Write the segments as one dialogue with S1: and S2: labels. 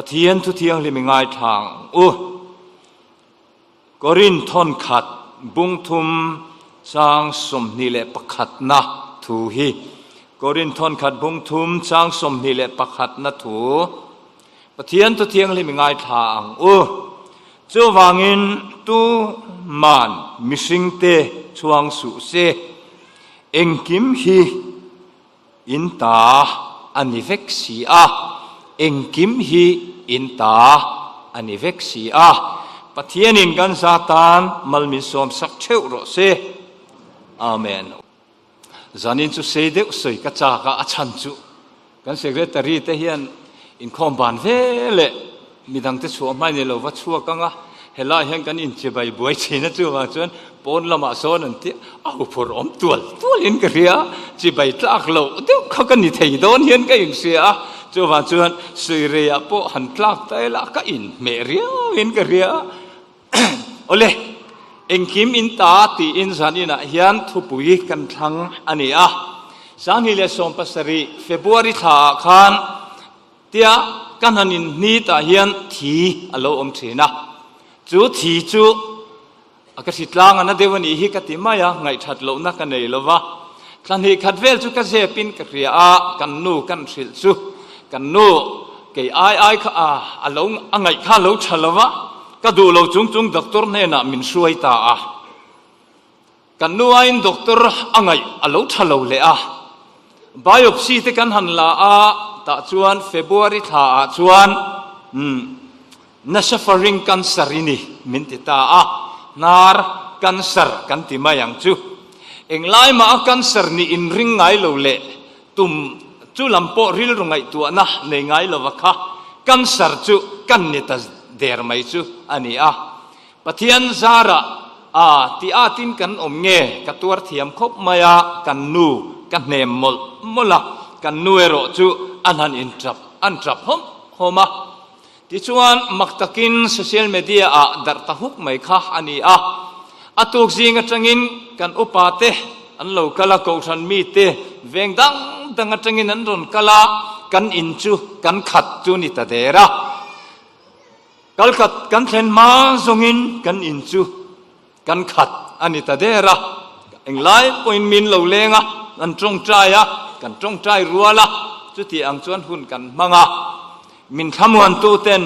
S1: Pathian thu thianghlim i ngaithla ang u. Korin thawnkhat bungthum chang 21na thu hi. Korin thawnkhat bungthum chang 21na thu. Pathian thu thianghlim i ngaithla ang u. Chuvangin tu man mihringte chhuang suh se, engkim hi In ta a ni vek si a, engkim hi in ta a ni vek si a. Pathianin kan za tan mal min sawmsak theuh rawh se. Amen. Zanin chu sei deuh sawi ka chak a, a chhan chu kan secretary te hian inkhawm ban ve leh Midangte chhuah hmai ni lo va chhuak ang a, helai hian kan inchibai buai thin a, chuvang chuan pawn lamah sawn an ti a huphurh awm tual tualin ka hria, chibai tlak loh deuh kha ka ni thei dawn hian ka inhria a, chuvang chuan suireiah pawh han tlak ta ila ka inhmeh riauin ka hria. Awle, engkim in ta tiin zan inah hian thupui kan thlang a ni a, 2017 February thlaah khan Tia ka hnan in hni tah hian thi a lo awm thin a, chu thi chu a ka hritlang a na deuh a nih hi ka ti mai a, ngaihthat lohna ka nei lo va. Thla hnih khat vel chu ka zep in ka hria a, kan nu kan hrilh chu kan nu kei ai ai kha a a lo a ngaih kha a lo tha lo va, ka duh lo chung chung doctor hnenah min hruai ta a. Kan nu aiin doctor a ngaih a lo tha lo leh a, biopsy te kan han la a, tah chuan February thla ah chuan umm nasopharynx cancer i ni min ti ta a, hnar cancer kan ti mai ang chu. Englai mah a cancer nih inring ngai lo leh tum chu lam pawh rilru ngaihtuahna nei ngai lova kha cancer chu kan ni ta der mai chu a ni a. Pathian zarah a ti atin kan awm nge ka tuar thiam khawp mai a, kan nu ka hnem mawlh mawlh a, kan nu erawh chu an han intrap an trap hawm hawm a. Tichuan mak takin social media ah darh ta huk mai kha a ni a, a tuk zing atangin kan upa te an lo kal a, kohhran mite veng dang dang atangin an rawn kal a, kan in chu kan khat chu ni ta der a. Kalkhat kan thlen hma zawngin kan in chu kan khat a ni ta der a, englai pawhin min lo leng a, kan tawngtai a, kan tawngtai rual a, chuti ang chuan hun kan hmang a, min thlamuantu ten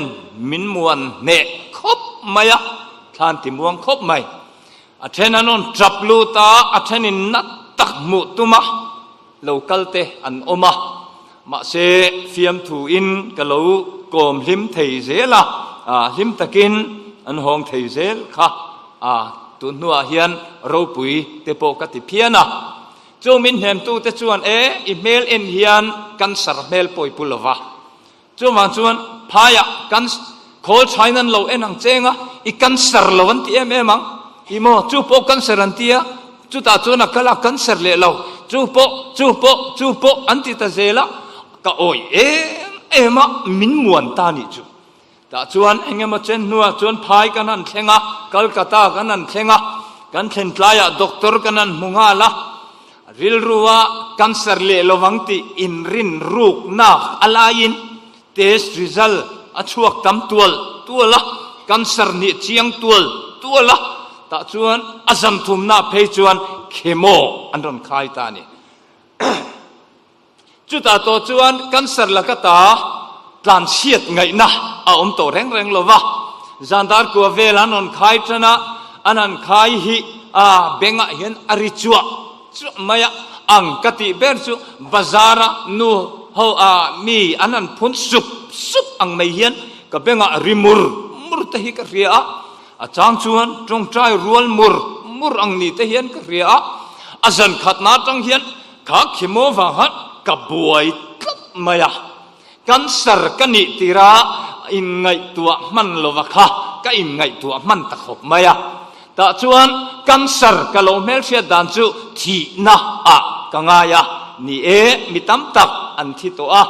S1: min muan hneh khawp mai a, thlan ti muang khawp mai. A then an rawn tap lut a, a thenin na tak hmuh tum a, lo kal te an awm a, mahse fiamthu in ka lo kawm hlim thei zel a, hlim takin an hawng thei zel kha a, tun hnuah hian ropui te pawh ka ti phian a, chu min hnemtu te chuan e i hmel en hian cancer hmel pawi pu lova, chuvang chuan phaiah kan khawl thain an lo en ang cheng a, i cancer lo an ti em em ang, i maw chu pawh cancer an ti a, chutah chuan a kal a cancer leh lo, chu pawh chu pawh chu pawh an ti ta zel a, ka awih em em a min muan ta nih chu. Tah chuan eng emaw chen hnuah chuan phai kan han thleng a, Calcutta kan han thleng a, kan thlen tlaiah doctor kan han hmu nghal a, rilrua cancer leh lovang tih inrin ruknak a laiin test result a chhuak tam tual tual a, cancer nih chiang tual tual a, tah chuan a zan thumna phei chuan chemo an rawn khai ta a ni. Chutah tawh chuan cancer laka ta tlanchhiat ngaihna a awm tawh reng reng lo va, zandar kua vel an rawn khai tan a, an han khai hi a bengah hian a ri chuah chuah mai a, ang ka tih ber chu bazara nu ho a mi an han phun sup sup ang mai hian ka bengah ri mur mur te hi ka hria a, a chang chuan tawngtai rual mur mur ang ni te hian ka hria a, a zan khatna atang hian Kha khimaw vang khan ka buai tlat mai a, cancer ka nih tira inngaihtuah hman lova kha ka inngaihtuah hman ta khawp mai a. Tah chuan cancer ka lo hmelhriat dan chu thihna ah ka ngai a, ni e, mi tam tak an thi tawh a,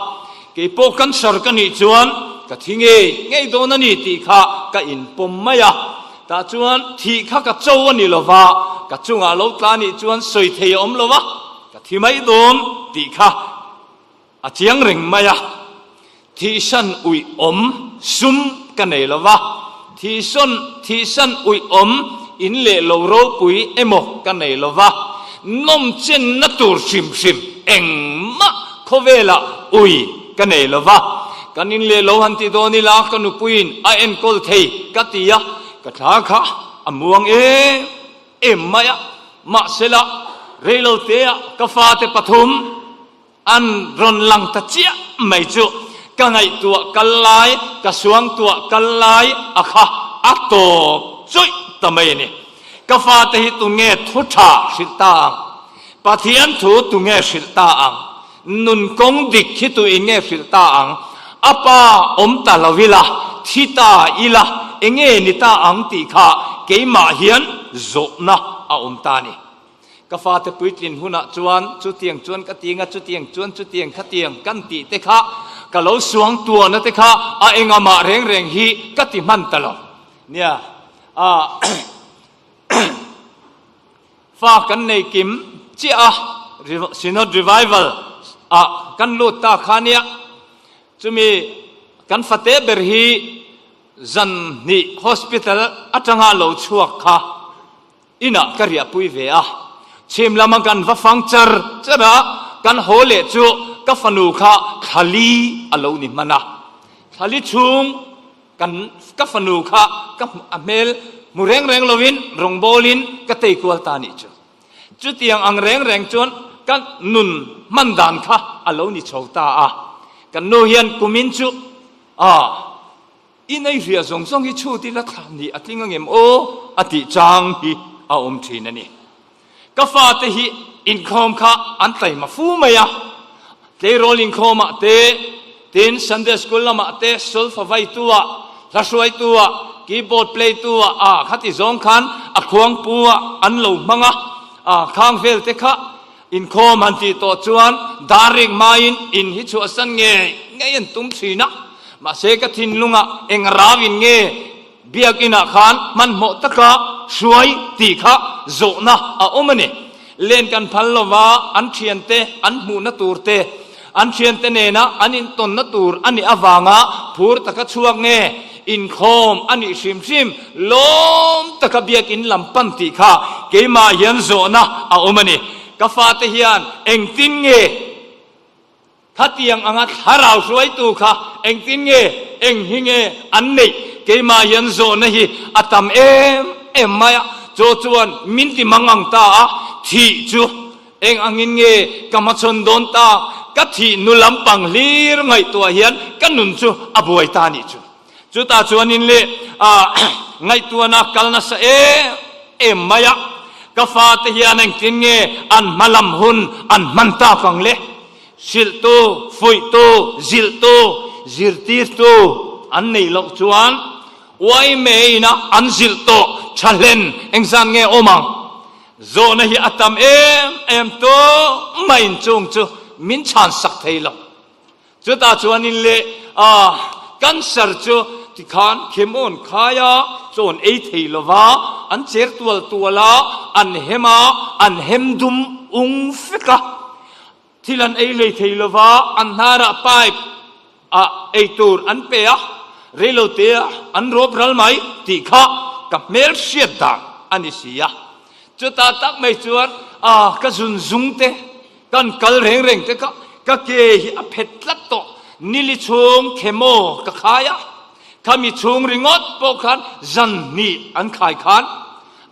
S1: keipawh cancer ka nih chuan ka thi ngei ngei dawn a ni tih kha ka inpawm mai a. Tah chuan thih kha ka cho a ni lova, ka chungah lo tla nih chuan sawi thei a awm lova, ka thi mai dawn tih kha a chiang reng mai a. Thihsan uih awm sum ka nei lo va, thihsawn, thihsan uih awm in leh lo ropui emaw ka nei lo va, nawmchenna tur hrim hrim engmah khawvelah ui ka nei lo va, kan in leh lo han ti dawn ila ka nupuiin a enkawl thei ka ti a, ka thla kha a muang em em mai a, mahsela reilotea ka fate pathum, An rawn lang ta chiah mai chu ka ngaihtuah kal lai, ka suangtuah kal lai a kha a tawp chuih ta mai a ni. Ka fate hi tunge thu tha hrilh ta ang? Pathian thu tunge hrilh ta ang? Nun kawng dik hi tu in nge hrilh ta ang? A pa awm ta lo ila, thi ta ila, enge ni ta ang tih kha keimah hian zawhna a awm ta a ni. Ka fate puitlin hunah chuan chutiang chuan ka ti nga, chutiang chuan chutiang khatiang kan tih te kha ka lo suang tuahna te kha a engamah reng reng hi ka ti hman ta lo. Nia, ah fa kan nei kim chiah a, Synod Revival ah kan lut ta kha nia, chumi kan fate ber hi zan hnih hospital atanga lo chhuak kha, Inah ka riahpui ve a, chhim lama kan va fang char char a, kan haw leh chu ka fanu kha thlali a lo ni hman a, thlali chhung kan ka fanu kha ka a hmel hmu reng reng lovin rawngbawlin ka tei kual ta nih chu. Chutiang ang reng reng chuan ka nun hman dan kha a lo ni chho ta a, kan nu hian kumin chu a. I nei hria zawng zawng hi chhut ila thla nih a tling angem aw a tih chang hi a awm thin a ni. Ka fate hi inkhawm kha an tlaima fu mai a, tleirawl inkhawmah te, tin Sunday school lamah te, solfa vaitu-ah, hla hruaitu-ah, keyboard play-tu-ah, a khati zawng khan a khuangpu-ah an lo hmang a, a khang vel te kha inkhawm han tih tawh chuan dar rek hmain in hi chhuahsan ngei ngei an tum thin a, mahse ka thinlungah eng rauin nge biakinah khan hmanhmawh taka hruai tih kha zawhna a awm a ni. Len kan phal lova an thiante an hmuhna tur te, an thiante nena an intawnna tur a nih avanga phur taka chhuak nge Inkhawm a nih hrim hrim lawm taka biakin lam pan tih kha keimah hian zawhna a awm a ni. Ka fate hian engtin nge khatiang anga thlarau hruaitu kha engtin nge eng hi nge an neih keimah hian zawhna hi a tam em em mai a, chu chuan min ti mang ang ta a, thih chu Eng angin nge ka hmachhawn dawn tak? Ka thih nu lampang hlir ngaihtuah hian ka nun chu a buai ta nih chu. Chutah chuanin le ngaihtuahna kal nasa em em mai a, ka fate hian engtin nge an hma lam hun an hman tak ang le? Hrilhtu, fuihtu, zilhtu, zirtirtu an neih loh chuan uaime ina an zilh tawh tha hlen engzan nge awm ang? Zawhna hi a tam em em tawh maiin chung chu min chhan sak thei lo. Chutah chuanin le a cancer chu tikhan khemawn khai a, chawn ei thei lo va, an cher tual tual a, an hem a, an hem dum ung fek a. Thil an ei lei thei lo va, an hnarah pipe ah ei tur an pe a, reilote ah an rawp ral mai tih kha ka hmel hriat dan a ni si a. Chutah tak mai chuan a ka zun zung te, kan kal reng reng te kha ka ke hi a phet tlat tawh. Nili chhung chemo ka khai a, khami chhung ringawt pawh khan zan hnih an khai khan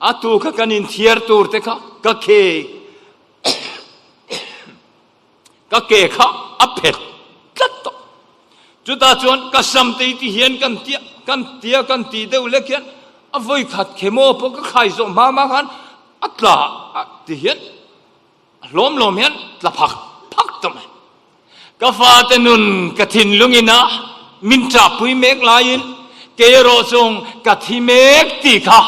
S1: a tu kha kan inthiar tur te kha ka ke Ka ke kha a phet tlat tawh. Chutah chuan ka sam te hi ti hian kan tia kan tia kan tih deuh lek hian a vawi khat chemo pawh ka khai zawh hma hma khan a tla a ti hian a hlawm hlawm hian tla phak phak ta mai. Ka fate nun ka thinlung ina min ṭahpui mek laiin kei erawh chung ka thi mek tih kha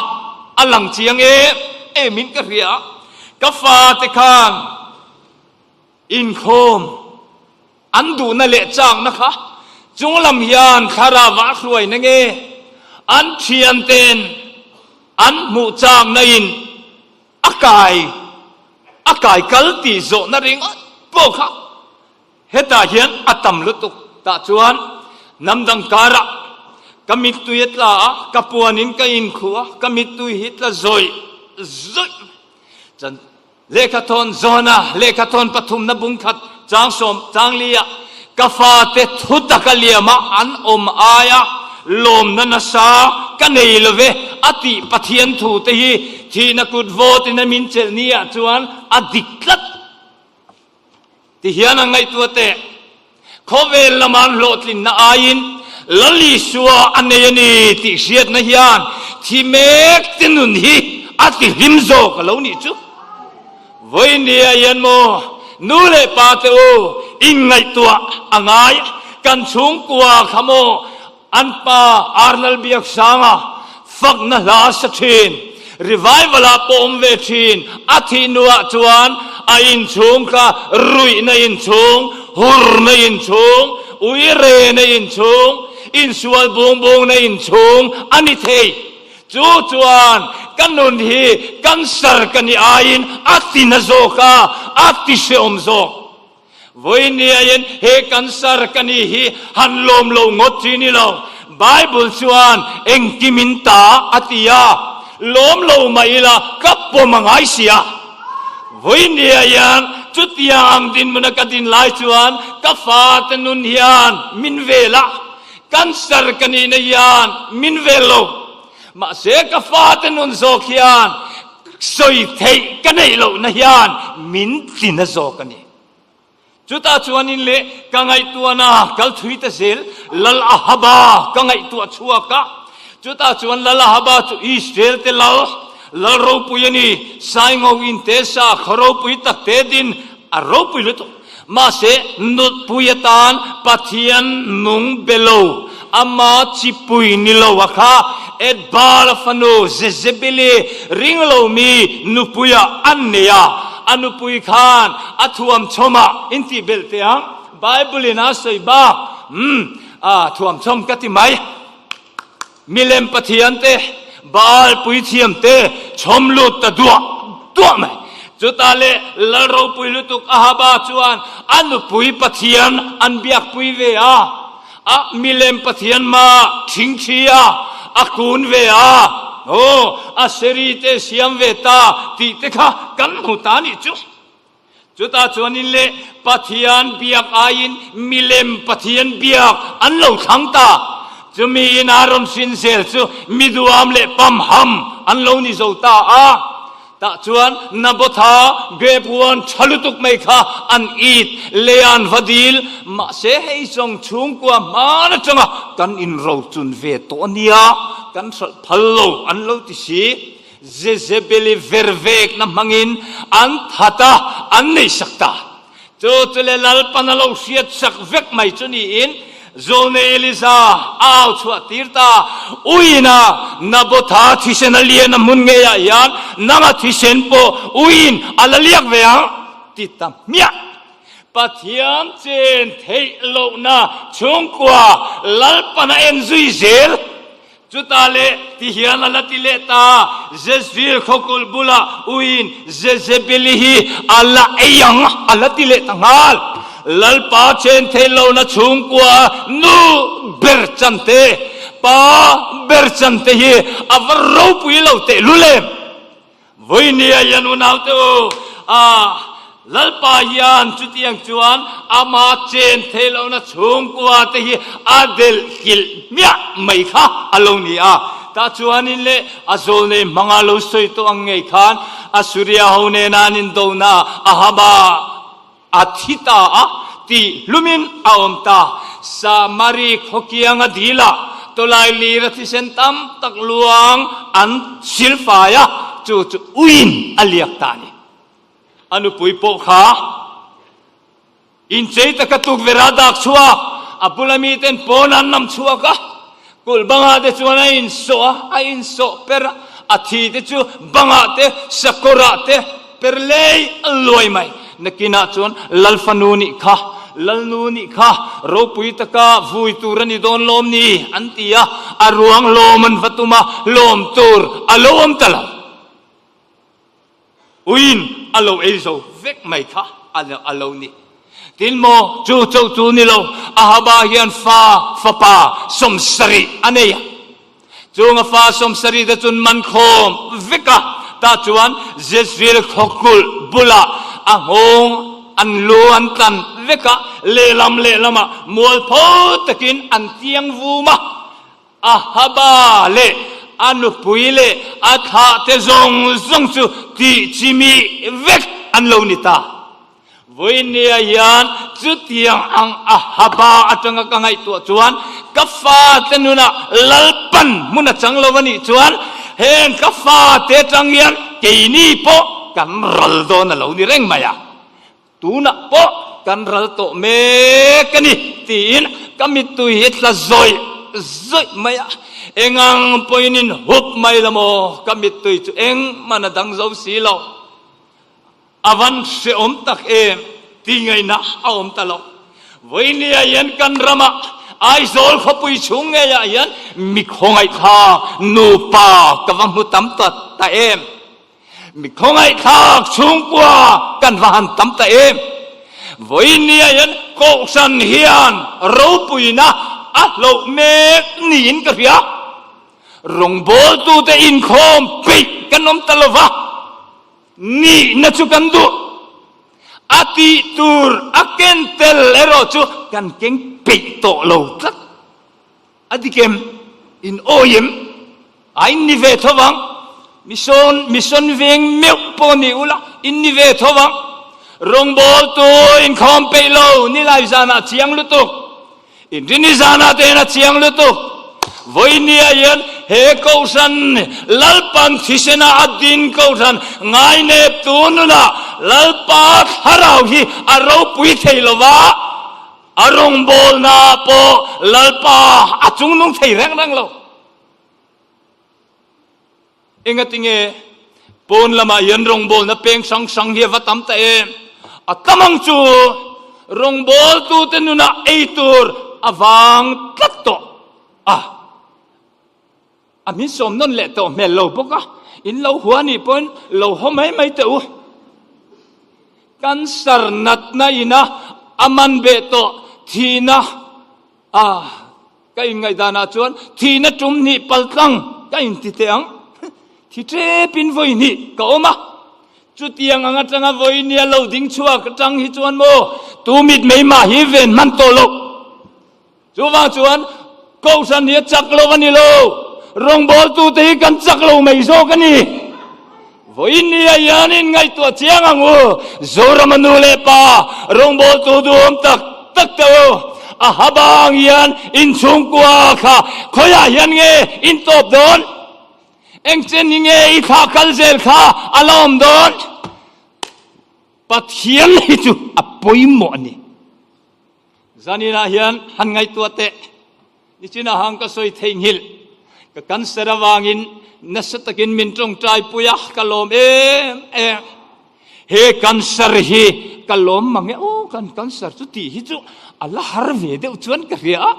S1: a lang chiang em em in ka hria a. Ka fate khan inkhawm an duhna leh chakna kha chunglam hian thlarau a hruaina nge an thianten an hmuh chakna in A kai a kai kal tih zawhna ringawt pawh kha hetah hian a tam lutuk. Tah chuan hnam dang karah. Ka mittui a tla a, ka puanin ka inkhuh a, ka mittui hi tla zawih zawih mai. Chan lehkhathawn Johana lehkhathawn pathumna bungkhat chang sawm chang li ah ka fate thu taka liama an awm aia lawmna nasa ka nei lo ve a tih Pathian thu te hi thihna kut vawtin a min chelh ni ah chuan a dik tlat. Ti hian an ngaihtuah teh, Khawvel lama an hlawhtlinna aiin Lal Isua a nei a ni tih hriatna hian thi mek te nun hi a ti hlim zawk a lo nih chu. Vawinia hian maw nu leh pa te u inngaihtuah a ngai, kan chhungkua kha maw An pa Arnal Biaksanga fakna hla sa thin, revival ah pawh awm ve thin, a thih hnuah chuan a inchhung kha ruihna inchhung, hurna inchhung, uirena inchhung, insual bung bungna inchhung a ni thei. Chu chuan ka nun hi cancer ka nih aiin a tina zawk a, a ti hrehawm zawk. Vawinia in he cancer ka ni hi han lawm lo ngawt chi ni lo. Bible chuan engkim in ta a ti a, lawm lo mah ila ka pawm a ngai si a. Vawinia hian chutiang ang dinhmuna ka din lai chuan ka fate nun hian min vel a, cancer ka nihna hian min vel lo. Mahse ka fate nun zawk hian sawi theih ka neih lohna hian min tlin a zawk a ni. Chutah chuanin leh ka ngaihtuahna kal thui ta zel Lal Ahaba ka ngaihtuah chhuak a. Chutah chuan Lal Ahaba chu Israel te lal, lal ropui a ni, Saingo in te sa khaw ropui tak te din a ropui lutuk. Mahse, nutpui atan Pathian nung be lo, ama chipui ni lo a kha Edbala fanu Jezebeli ring lomi nupuiah an nei a, a nupui khan a thuamchawm ah intih belh teh ang, Bible in a sawi bak, umm, a thuamchawm ka ti mai. Milem pathian te, Baal puithiam te chhawm lut ta duah duah mai. Chutah leh Lal ropui lutuk Ahaba chuan a nupui pathian an biakpui ve a, a milem pathian mah thingthi a, a kun ve a, aw, Aseri te siam ve ta tih te kha kan hmu ta nih chu. Chutah chuanin leh Pathian biak aiin milem Pathian biak an lo thlang ta. Chumi in a rawn hrin zel chu miduam leh pamham an lo ni zo ta a. Tah chuan Nabotha grape huan tha lutuk mai kha an it, lei an va dil. Mahse hei zawng chhungkua hman atanga kan inrochun ve tawh a nia, kan hralh phal lo an lo ti si. Jezebeli vervekna hmangin an that a, an neihsak ta. Chu chu le Lalpan a lo hriatsak vek mai chu niin Zawlnei Eliza a au chhuah tir ta. Uiin-a Nabotha thisen a lian a hmun ngeiah hian nanga thisen pawh uiin a la liak ve ang ti ta hmiah. Pathian chen theih lohna chhungkua Lalpan a en zui zel. Chutah leh ti hian a la ti leh ta, Jezreel khawkulh bulah uiin Jezebeli hi a la ei ang a la ti leh ta nghal. Lalpa chen theih lohna chhungkua nu ber chan te, pa ber chan te hi a va ropui lo tehlul em! Vawinia hian unaute u, a Lalpa hian chutiang chuan ama chen theih lohna chhungkua te hi a delh kilh hmiah mai kha a lo ni a. Tah chuanin leh a zawlnei hmanga lo sawi tawh ang ngei khan Asuria ho nena an indona Ahaba A thi ta a, tih hlumin a awm ta. Samari khawkianga dilah tawlai lira thisen tam tak luang an silfai a, chu chu uiin a liak ta a ni. A nupui pawh kha inchei taka tukverh a dak chhuak, a bula miten pawn an nam chhuak a, Kulh bangah te chuan a insawh a, a insawh per a, a thi te chu bangah te, sakawrah te per lei a luai mai. Nakinah chuan Lalfanu nih kha, Lalnu nih kha ropui taka vui tur a ni dawn lawm ni an ti a, a ruang lawm an va tum a, lawm tur a lo awm ta lo. Uiin a lo ei zo vek mai kha a lo ni. Tin maw, chu chauh chu ni lo, Ahaba hian fa, fapa, 70 a nei a. Chung a fa 70 te chun man khawm vek a, tah chuan Jezreel khawkulh bulah a nghawng an lu an tlan vek a, lehlam lehlamah mualpho takin an tiang vum a. Ahaba leh a nupui leh a thlahte zawng zawng chu tih chimih vek an lo ni ta. Vawinia hian chutiang ang Ahaba atanga ka ngaihtuah chuan ka fate nunah Lalpan hmun a chang lo a nih chuan heng ka fate atang hian keini pawh kan ral dawn a lo ni reng mai a. Tunah pawh kan ral tawh mek a ni tiin ka mittui hi tla zawih zawih mai a. Engang pawhin in hup mai la maw ka mittui chu engmah a dang zo si lo. A van hrehawm tak em tih ngaihna a awm ta lo. Vawinia hian kan ramah Aizawl khawpui chhung ngeiah hian mi khawngaihthlak nupa ka va hmu tam ta ta em. Mi khawngaihthlak chhungkua kan va han tam ta em. Vawinia hian Kohhran hian ropuina a hloh mek niin ka hria. Rawngbawltute inkhawm peih kan awm ta lova. Nihna chu kan duh. A tih tur a ken tel erawh chu kan keng peih tawh lo tlat. A dik em? In awi em? A in ni ve tho vang. Mission, mission veng meuh pawh ni ula, in ni ve tho vang. Rawngbawltu inkhawm peih lo, nilai zanah chiang lutuk. Inrini zanah te hian a chiang lutuk. Vawinia hian he Kohhran Lalpan thisena a din Kohhran ngainep tu nunah Lalpa thlarau hi a ropui thei lova, a rawngbawlna pawh Lalpa a chungnung thei reng reng lo. Engatinge pawn lamah hian rawngbawlna peng hrang hrang hi a va tam ta em? A tam ang chu rawngbawltute nunah ei tur a vang tlat tawh a. A min sawm nawn leh tawh hmel lo bawk a, in lo hua nih pawhin lo haw mai mai teh u. Cancer natna ina a man beh tawh thihna a. Ka inngaihdanah chuan thihna tum hnih paltlang ka inti teh ang. Thi tepin vawi hnih ka awm a. Chutiang ang atanga vawi nia lo ding chhuak atang hi chuan maw tu mit mei mah hi ven hman tawh loh. Chuvang chuan Kohhran hi a chak lo a ni lo, rawngbawltute hi kan chak lo mai zawk a ni. Vawiin nia hian inngaihtuah chiang ang u, Zorama nu leh pa rawngbawltu duhawm tak tak te u, a ha bang hian inchhungkua kha khawiah hian nge in tawp dawn? Engchen hi nge i thlah kal zel kha a la awm dawn? Pathian hi chu a pawimawh a ni. Zaninah hian han ngaihtuah teh. Nichinah hang ka sawi theihnghilh. Ka cancer avangin nasa takin min tawngtai pui a, ka lawm em em. He cancer hi ka lawm mang e, aw kan cancer chu tih hi chu a la har ve deuh chuan ka hria a.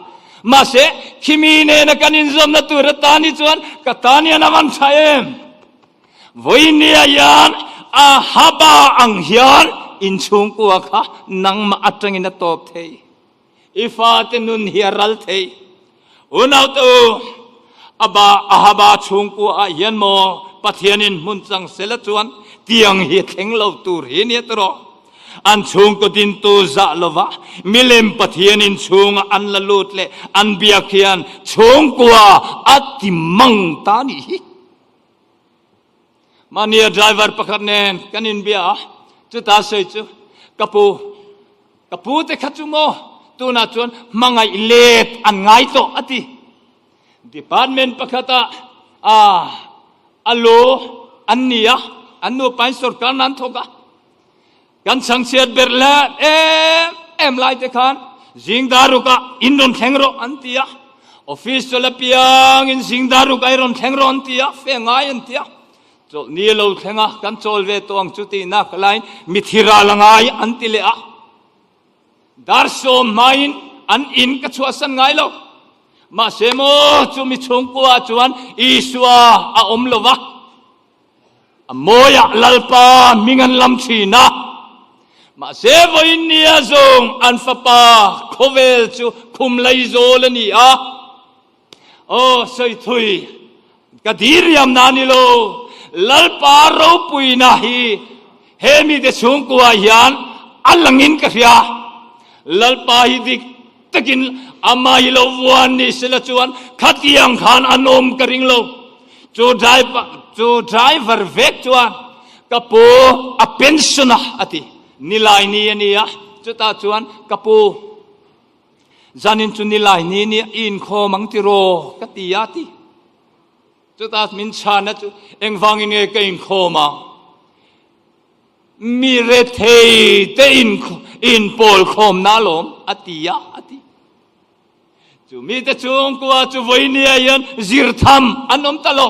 S1: Mahse, khimi nena kan inzawmna tur atan hi chuan ka tan hian a van tha em. Vawinia hian Ahaba ang hian inchhungkua kha nangmah atangin a tawp thei. I fate nun hi a ral thei. Unaute u, Aba Ahaba chhungkua ah hian maw Pathianin hmun chang sela chuan tiang hi a thleng lo tur hi nia tawh. An chhungkaw dintu zah lova milem Pathian inchhunga an la lut leh an biak hian chhungkua a ti mang ta nih hi. Mahnia driver pakhat nen kan inbia a, chuta sawi chu ka pu, ka pu te kha chu maw tunah chuan hmangaih let an ngai tawh a ti. Department pakhatah a a lu an ni a, an nupain sorkar nan thawk a. Kan chhangchhiat ber leh em em lai te khan zing daruk ah in rawn thleng rawh an ti a, office chawlh apiang in zing daruk ah i rawn thleng rawh an ti a, fe ngai an ti a, chawlh ni a lo thleng a, kan chawl ve tawh ang chu tihna ka laiin mithi ral a ngai an ti leh a, dar sawm hmain an in ka chhuahsan ngai lo. Mahse maw chumi chhungkua ah chuan Isua a awm lo va. A mawiah Lalpa hming an lam thin a. Mahse vawiin nia zawng an fapa khawvel chu khum laizawl a ni a. Aw sawi thui ka diriam na ni lo, Lalpa ropuina hi he mite chhungkua hian a langin ka hria. Lalpa hi dik takin amah hi lo vuan ni sela chuan khatiang khan an awm ka ring lo. Chu driver chu driver vek chuan ka pu a pension a a ti. Nilai ni a ni a, chutah chuan ka pu zanin chu nilai ni a nia i inkhawm ang tiraw ka ti a a ti. Chutah min chhana chu engvangin nge ka inkhawm ang? Mi rethei te in inpawl khawmna alawm a ti a, a ti. Chu mite chhungkua chu vawinia hian zir tham an awm ta lo.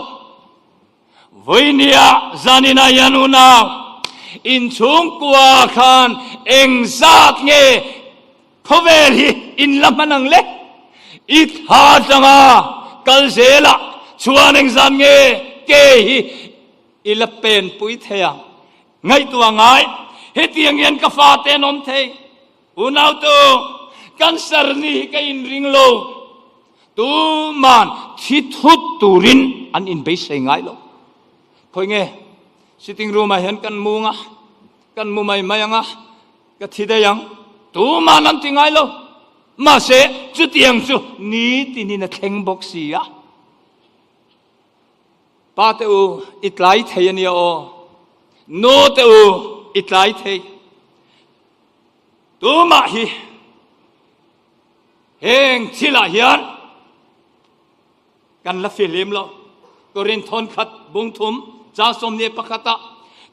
S1: Vawinia zaninah hian unau in chhungkua khan eng zat nge khawvel hi in la hman ang le? I tha tanga kal zelah chuan eng zat nge ke hi I la penpui thei ang. Ngaihtuah ngai, hetiang hian ka fate an awm thei. Unautu, cancer ni hi ka inring lo. Tuman thi thut turin an inbeisei ngai lo. Khawi nge, sitting room ah hian kan mu nga, kan mu mai mai ang a, ka thi daih ang. Tuman an ti ngai lo. Mahse, chutiang chu nitinin a thleng bawk si a. Pa te u, i tlai thei a nia aw. Nu te u, i tlai thei. Tumah hi heng thilah hian kan la fihlim lo. Korin thawnkhat bungthum chang 11 ah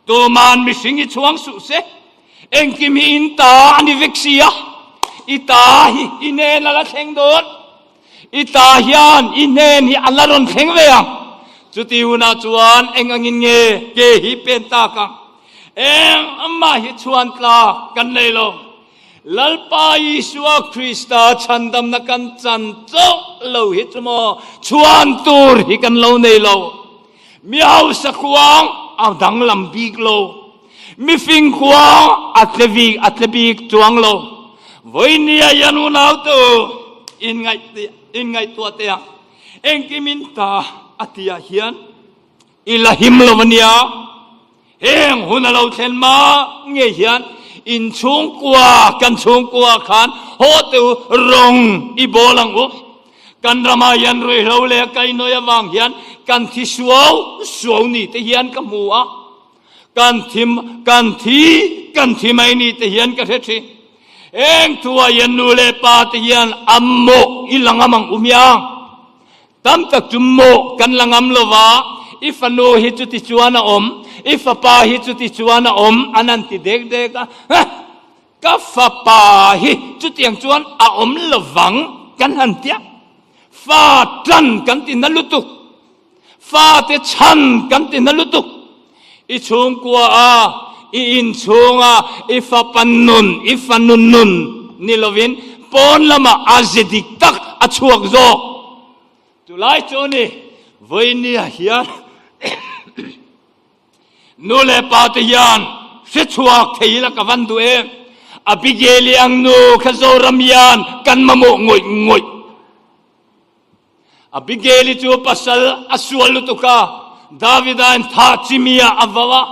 S1: tuman mihring hi chhuang suh se. Engkim hi in ta a ni vek si a, i ta hi i hnen a la thleng dawn. I ta hian i hnen hi a la rawn thleng ve ang. Chuti hunah chuan eng angin nge ke hi pen tak ang? Eng amah hi chhuan tlak kan nei lo. Lalpa Isua Krista chhandamna kan chan chauh lo hi chu maw chhuan tur hi kan lo nei lo. Mi hausa khuang a danglam bik lo. Mifing khua a tle bik a tle bik chuang lo. Vawinia hian unau te u in in ngaihtuah teh ang. Engkim in ta a ti ah hian i la him lo a nia. Heng hun a lo thlen ma nge hian in chhungkua kan chhungkua khan haw te u rawng i bawl ang u. Kan ramah hian ruihhlo leh kainawi avang hian kan thi suau suau ni te hian ka hmu a. Kan thim, kan thi, kan thi mai ni te hian ka hre thin. Eng thua hian nu leh pa te hian a mawh i la ngam ang u hmiang. Tam tak chu mawh kan la ngam lo va, i fanu hi chuti chuan a awm, i fapa hi chuti chuan a awm an han ti dek dek a. Hah! Ka fapa hi chutiang chuan a awm lovang kan han tia. Fa tan kan ti na lutuk. Fate chhan kan ti na lutuk. I chhungkua a, i inchhung a, i fapa nun, i fanu nun ni lovin pawn lamah a ze dik tak a chhuak zawk. Chulai chu ni, vawinia hian nu leh pa te hian hre chhuak thei ila ka van duh em. Abigail-i ang nu kha Zoram hian kan mamawh ngawih ngawih. Abigail-i chu pasal a sual lutuk a, Davida-in thah chimi ah a vau a.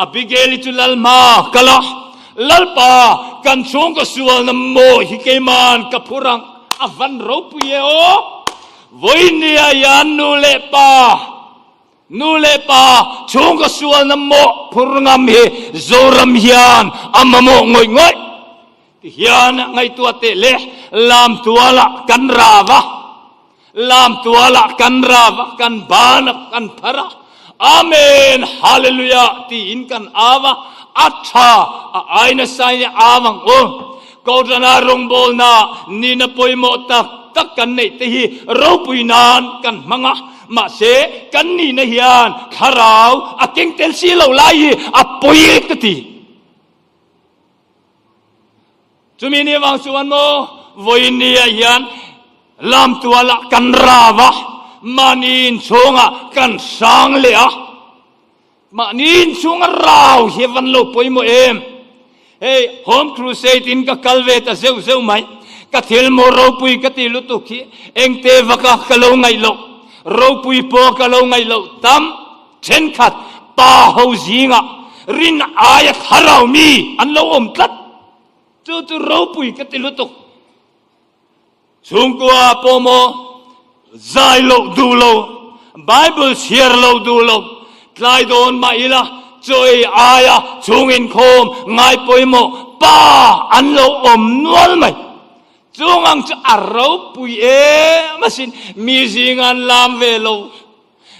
S1: Abigail-i chu lal hma kal a, Lalpa, kan chhungkaw sualna maw hi keiman ka phur ang, a van ropui e aw! Vawinia hian nu leh pa, nu leh pa chhungkaw sualna maw phur ngam hi Zoram hian a mamawh ngawih ngawih. Tihian ngaihtuah teh le, lamtualah kan rav a, lamtualah kan rav a, kan ban a, kan phar a, Amen, Hallelujah tiin kan av a, a tha, a ai nasa in i av ang u. Kohhrana rawngbawlna nina pawimawh tak tak kan neih te hi ropui nan kan hmang a, mahse kan nihna hian thlarau a keng tel si lo lai hi a pawi ka ti. Chumi ni vang chuan maw vawinia hian lamtualah kan rav a, mahni inchhungah kan hrang leh a. Mahni inchhunga rau hi a van lo pawimawh em? Hei Home Crusade in ka kal ve ta zeuh zeuh mai. Ka thil maw ropui ka ti lutuk hi engte vaka ka lo ngaih loh, ropui pawh ka lo ngaih loh tam thenkhat pa ho zingah rin aia thlarau mi an lo awm tlat. Chu chu ropui ka ti lutuk. Chhungkua pawh maw zai loh duh lo, Bible chhiar loh duh lo, tlai dawn mah ila chaw ei aia chhung inkhawm ngai pawimawh pa an lo awm nual mai. Chung ang chu a ropui em asin, mi zinga an lam ve lo,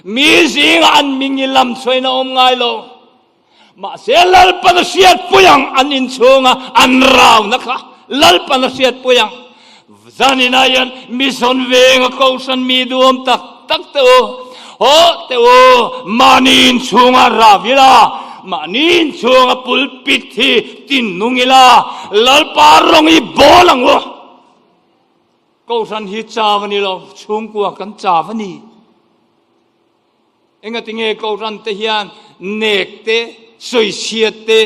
S1: mi zinga an ming i lam chhuain a awm ngai lo. Mahse Lalpan a hriatpui ang an inchhunga an rauna kha Lalpan a hriatpui ang. Zaninah hian mission venga kohhran mi duhawm tak tak te u, haw te u, mahni inchhunga rau ila, mahni inchhunga pulpit hi tinnung ila, Lalpa rawng hi bawl ang u. Kohhran hi chau a ni lo, chhungkua kan chau a ni. Engatinge Kohhran te hian nek te, sawichhiat te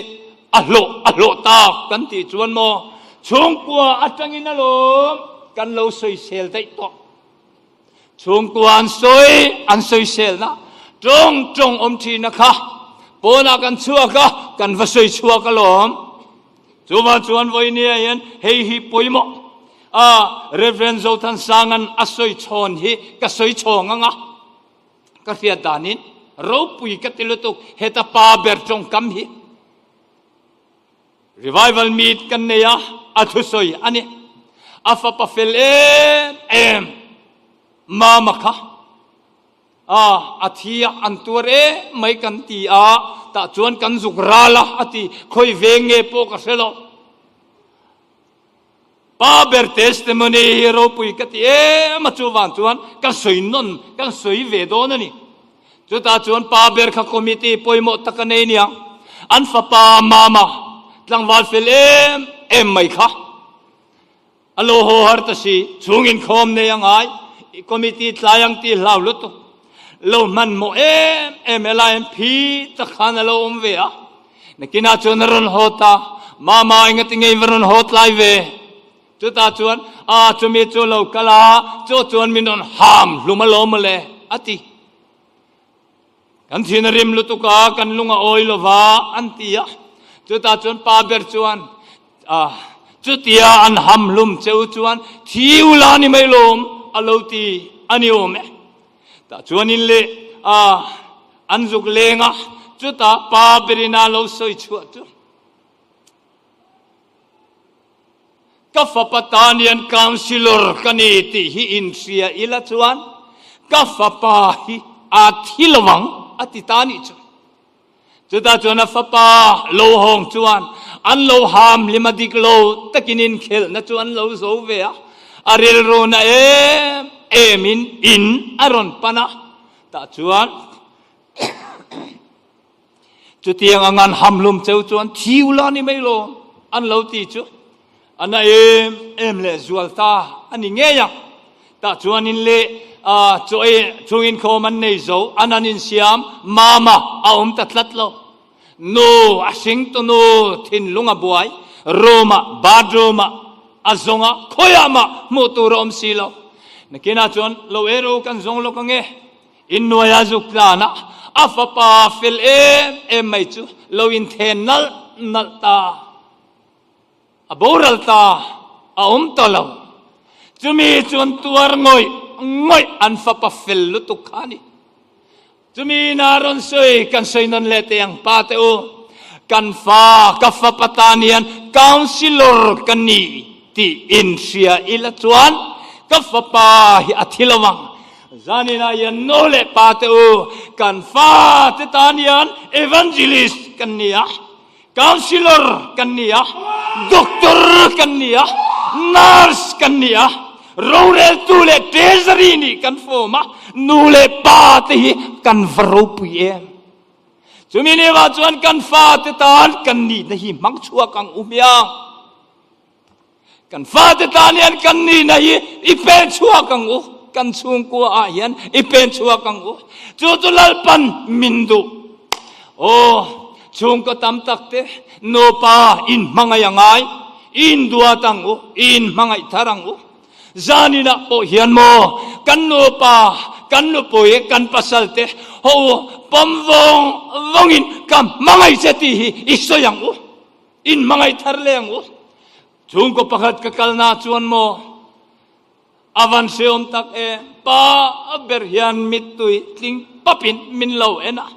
S1: a hlawh a hlawh tak kan tih chuan maw chhungkua atangin alawm kan lo sawisel daih tawh. Chhungkua an sawi an sawiselna tawng tawng awm thina kha pawnah kan chhuak a, kan va sawi chhuak alawm. Chuvang chuan vawinia hian hei hi pawimawh a Rev. Zothansanga'n a sawi chhawn hi ka sawi chhawng ang a. Ka hriat danin ropui ka ti lutuk heta pa ber tawngkam hi revival meet kan nei a, a thusawi a ni. A fapa fel em em mama kha a a thi a an tuar em mai kan ti a, tah chuan kan zuk ral a a ti khawi veng nge pawh ka hre lo. Pa ber testimony hi ropui ka ti em a, chuvang chuan ka sawi nawn, kan sawi ve dawn a ni. Chutah chuan pa ber kha committee pawimawh tak a nei nia, an fapa mama tlangval fel em em mai kha a lo haw har ta si, chhung inkhawm nei a ngai, committee tlai ang tih hlau lutuk, lo hmanhmawh em em helai an phi tak khan a lo awm ve a. Nakinah chuan a rawn haw ta, Mama engati nge in va rawn haw tlai ve? Chutah chuan, A, chumi chu lo kal a, chu chuan min rawn ham hlum alawm mawle, a ti. Kan thin a rim lutuk a, kan lung a awi lo va, an ti a. Chutah chuan pa ber chuan, A, chutia an ham hlum cheu chuan thi ula ni mai lawm, a lo ti a ni awm e. Tah chuan in leh a an zuk leng a, chutah pa berin a lo sawi chhuah chu, Ka fapa tan hian councillor ka ni tih hi inhria ila chuan ka fapa hi a thi lo ang a ti ta nih chu. Chutah chuan a fapa lo hawng chuan an lo ham hlim a dik lo takin inkhelhna chu an lo zo ve a, a rilruna em emin in a rawn pan a, tah chuan chutiang ang an ham hlum cheu chuan thi ula ni mai lo an lo ti chu a na em em leh zual ta a ni ngei a. Tah chuan in leh chaw ei chhung inkhawm an nei zo, an an insiam mama a awm ta tlat lo. Nu a hringtu nu thinlung a buai, room ah, bathroom ah a zawng a, khawiah mah hmuh tur a awm si lo. Nakinah chuan lo ei ro kan zawng lawk ange, innuaia zuk tlan a, a fapa fel em em mai chu lo inthen nalh nalh ta. A boral ta, a awm ta lo. Chumi chuan tuar ngawih ngawih an fapa fel lutuk kha a ni. Chumi ina rawn sawi kan sawi nawn leh teh ang pa te u, kan fa, ka fapa tan hian councillor ka ni tih inhria ila chuan ka fapa hi a thi lo ang. Zaninah hian nu leh pa te u, kan fa te tan hian evangelist kan ni a. Councillor kan ni a, doctor kan ni a, nurse kan ni a, roreltu leh treasury nih kan form a, nu leh pa te hi kan va ropui em. Chumi ni vah chuan kan fate tan kan nihna hi hmang chhuak ang u hmiang. Kan fate tan hian kan nihna hi i pen chhuak ang u, kan chhungkua ah hian i pen chhuak ang u. Chu chu Lalpan min duh. Aw, Chhungkaw tam tak te nupa inhmangaih a ngai, induat ang u, inhmangaih thar ang u. Zaninah pawh hian maw kan nupa, kan nupui, kan pasal te ho u pawm vawng vawngin ka hmangaih che tih hi i sawi ang u, inhmangaih thar leh ang u. Chhungkaw pakhat ka kalna chuan maw A van hreawm tak e, pa ber hian mittui tling papin min lo en a.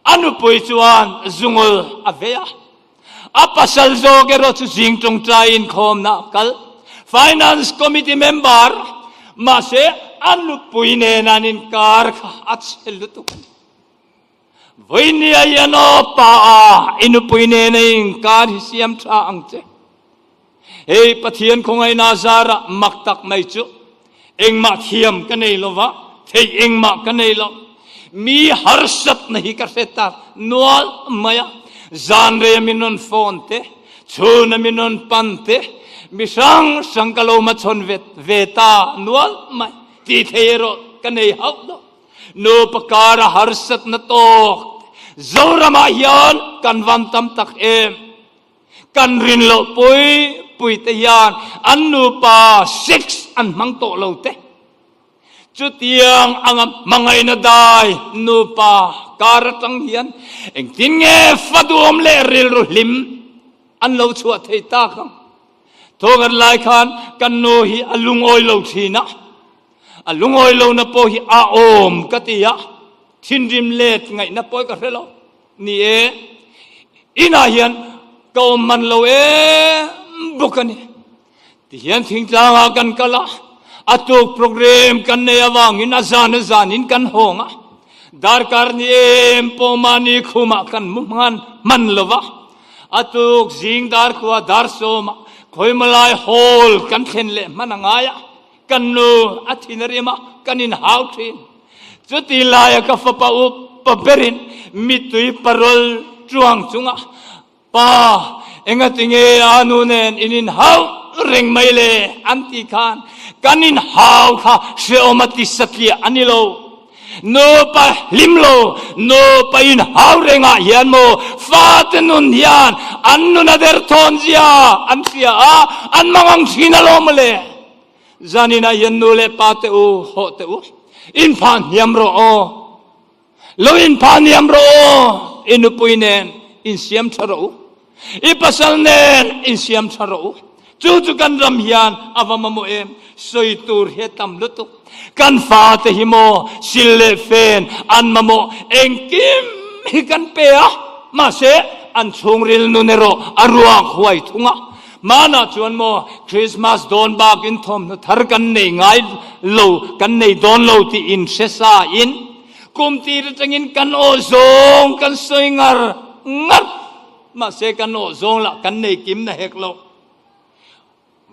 S1: A nupui chuan zungul a vei a. A pasal zawk erawh chu zing tawngtai inkhawmna a kal. Finance Committee member, mahse a nupui nen an inkar kha a chhe lutuk a ni. Vawinia hian aw pa a, i nupui nena i inkar hi siam tha ang che. Hei Pathian khawngaihna zarah mak tak mai chu engmah thiam ka nei lo va, theih engmah ka nei lo. Mi harsatna hi ka hre tak nual mai a, zanrei a min rawn phone te, chhun a min rawn pan te, mi hrang hrang ka lo hmachhawn ve ta nual mai, tih thei erawh ka nei hauh lo. Nupa kara harsatna tawk Zoramah hian kan van tam tak em? Kan rin loh pui pui te hian an nupa sex an hmang tawh lo te. Chutiang anga hmangaihna dai nupa kar atang hian engtin nge fa duam leh rilru hlim an lo chhuah thei tak ang? Thawkhat lai khan kan nu hi a lungawi lo thin a. A lungawi lohna pawh hi a awm ka ti a, thinrim let ngaihna pawh ka hre lo. Ni e, inah hian ka awm man lo em bawk a ni. Tihian thingtlangah kan kal a, a tuk program kan nei avangin a zan a zanin kan hawng a, darkar ni em pawh mahni khumah kan mu hman hman lo va, a tuk zing dar kua dar sawmah khawimalai hall kan thlen leh hman a ngai a. Kan nu a thin a rim a, kan inhau thin. Chuti laia ka fapa upa berin mittui parol tuang chunga, Pa, engatinge a nu nen in inhau reng mai le? an ti khan kan inhau kha hrehawm a ti satliah a ni lo. Nupa hlim lo, nupa inhau rengah hian maw fate nun hian an nun a derthawn zia an hria a, an mangang thin alawm mawle. Zaninah hian nu leh pa te u, hawh te u, in phah hniam rawh aw. Lo in phah hniam rawh aw, i nupui nen in siam tha rawh u. I pasal nen in siam tha rawh u. Chu chu kan ram hian a va mamawh em, sawi tur hi a tam lutuk. Kan fate hi maw sil leh fen an mamawh engkim hi kan pe a, mahse an chhungril nun erawh a ruak huai thung a. Hmanah chuan maw Christmas dawn bakin thawmhnaw thar kan nei ngai lo, kan nei dawn lo tih in hre sa in kum tir atangin kan awh zawng kan sawi ngar ngar. Mahse kan awh zawng lah kan nei kim na hek lo.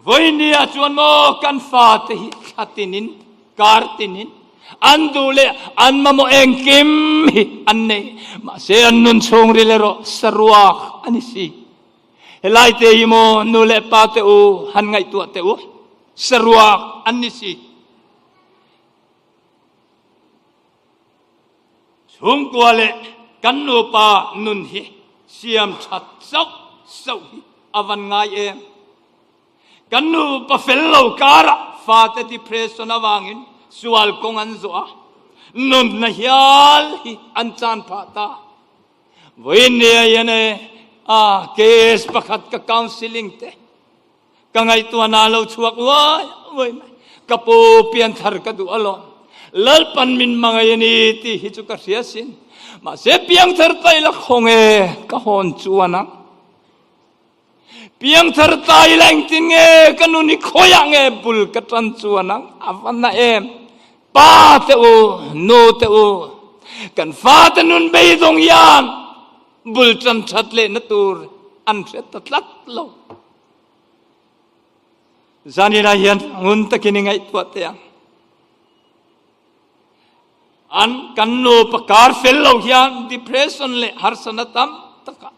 S1: Vawinia chuan maw kan fate hi thla tinin, kar tinin an duh leh an mamawh engkim hi an nei. Mahse an nun chhungril erawh saruak a ni si. Helai te hi maw nu leh pa te u han ngaihtuah teh u, saruak an ni si. Chhungkua leh kan nupa nun hi siam that sauh sauh hi a van ngai em. Kan nupa fel lo karah fate depression avangin sual kawng an zawh a, nunna hial hi an chan phah ta. Vawiin nia hian e a case pakhat ka counselling te ka ngaihtuahna a lo chhuak uai uai mai. Ka pu pianthar ka duh alawm. Lalpan min hmangaih a ni tih hi chu ka hria sin. Mahse piangthar ta ila khaw nge ka hawn chuan ang. Piangthar ta ila engtin nge ka nun hi khawiah nge bul ka tan chuan ang a va na em. Pa te u, nu te u, kan fate nun beidawng hian bul tan that lehna tur an hre ta tlat lo. Zaninah hian ngun takin i ngaihtuah teh ang. An kan nupa kar fel lo hian depression leh harsatna tam takah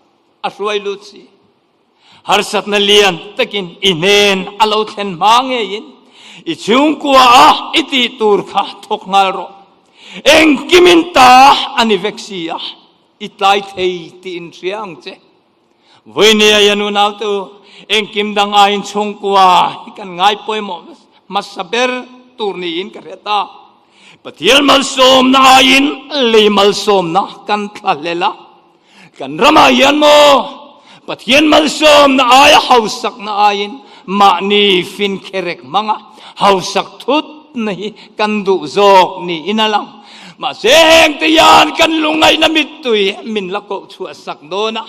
S1: a hruai lut si. Harsatna lian takin i hnen a lo thlen hma ngeiin i chhungkua a i tih tur kha thawk nghal rawh. Engkimin ta a ni vek si a. I tlai thei tih in hria ang che. Vawinia hian unaute u, engkim dang aiin chhungkua hi kan ngai pawimawh hmasa ber tur niin ka hre ta. Pathian malsawmna aiin lei malsawmna kan thlahlel a. Kan ramah hian maw Pathian malsawmna aia hausakna aiin mahni finkherek hmanga hausak thutna hi kan duh zawk niin a lang. Mahse hengte hian kan lungngaihna mittui min la koh chhuah sak dawn a,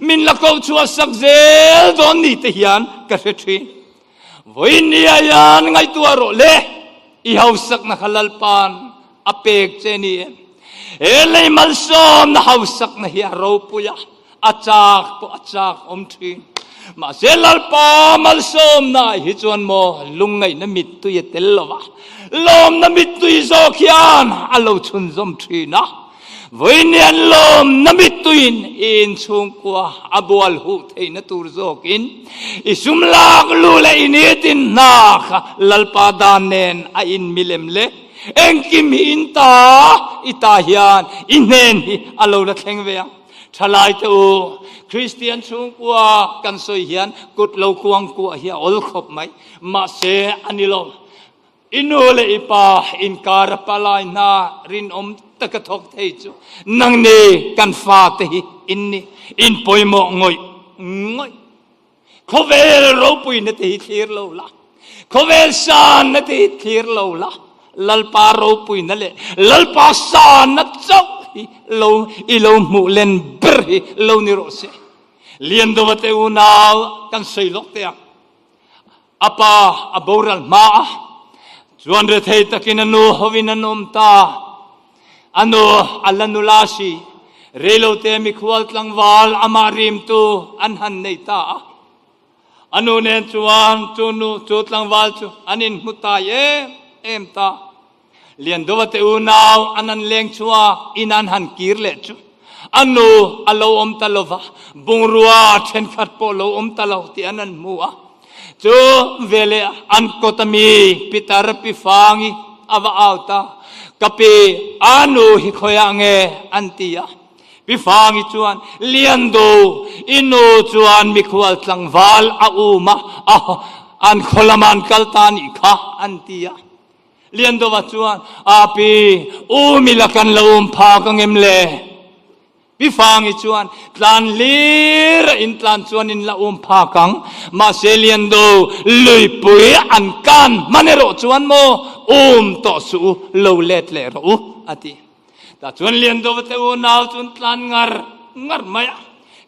S1: min la koh chhuah sak zel dawn ni te hian ka hre thin. Vawiin nia hian ngaihtuah rawh le, i hausakna kha Lalpa'n a pek che ni em? He lei malsawmna hausakna hi a ropui a, a chak pawh a chak awm thin. Mahse Lalpa malsawmna ah hi chuan maw lungngaihna mittui a tel lo va, lawmna mittui zawk hian a lo chhunzawm thin a. Vawiin lawmna mittuiin i inchhungkua a bual huh theihna tur zawkin i sum lak lu leh i nitin hna kha Lalpa dan nen a inmilem le. Engkim hi in ta, i ta hian i hnen hi a lo la thleng ve ang. Thalaite u, Kristian chhungkua kan sawi hian kut lo kuangkuah hi a awl khawp mai. Mahse, a ni lo. I nu leh i pa inkar a palai hna rinawm taka thawk thei chu nangni kan fate hi in ni. In pawimawh ngawih ngawih. Khawvel ropuina te hi thlir lo la, khawvel sanna te hi thlir lo la, Lalpa ropuina leh Lalpa sanna chauh hi lo i lo hmuh len ber hi lo ni rawh se. Liandova te unau kan sawi lawk teh ang. A pa a boral hma a, chuan rethei takin a nu hovin an awm ta. A nu a la nula si, reilote mikhual tlangval amah rimtu an han nei ta a. A nu nen chuan chu nu chu tlangval chu an inhmu tai em em ta. Liandova te unau an an leng chhuak in an han kir leh chu a nu a lo awm ta lo va, bungrua thenkhat pawh lo awm ta lo tih an an hmu a. Chu veleh an kawt a mi Pitar pi Fangi a va au ta, Ka pi, a nu hi khawiah nge? an ti a. Pi Fangi chuan, Liando, i nu chuan mikhual tlangval a um a, an khaw lamah an kal ta anih kha, an ti a. Liandova chuan, A pi, u mila kan lo um phak ang em le? Pi Fangi chuan, Tlan hlir a in tlan chuan in la um phak ang. Mahse Liando, luipui an kan hman erawh chuan maw um tawh suh u, lo let leh rawh u, a ti. Tah chuan Liandova te unau chu an tlan ngar ngar mai a.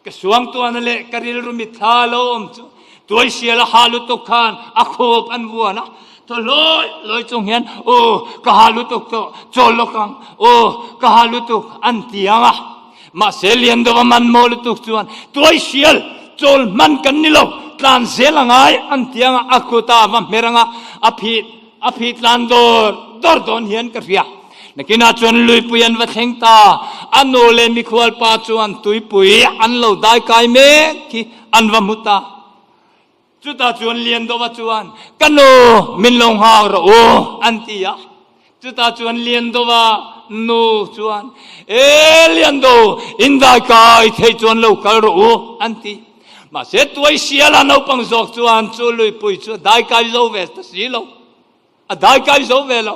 S1: Ka suangtuahna leh ka rilru mitthla lo awm chu tuaisial a ha lutuk khan a khup an vuan a, thaw hlawi hlawi chung hian aw ka ha lutuk tawh chawl lawk ang, aw ka ha lutuk an ti ang a. Mahse Liandova man maw lutuk chuan tuaisial chawl hman kan ni lo, tlan zel a ngai an ti ang a, a kut a va hmer ang a, a phih A phih tlan dawr dawr dawn hian ka hria. Nakinah chuan luipui an va thleng ta. A nu leh mikhual pa chuan tuipui an lo dai kai mek hi an va hmu ta. Chutah chuan Liandova chuan, Ka nu, min lo nghak rawh u, an ti a. Chutah chuan Liandova nu chuan, E Liando, in dai kai thei chuan lo kal rawh u, an ti. Mahse, Tuaisiala naupang zawk chuan chu luipui chu a daikai zo ve ta si lo. A daikai zo ve lo.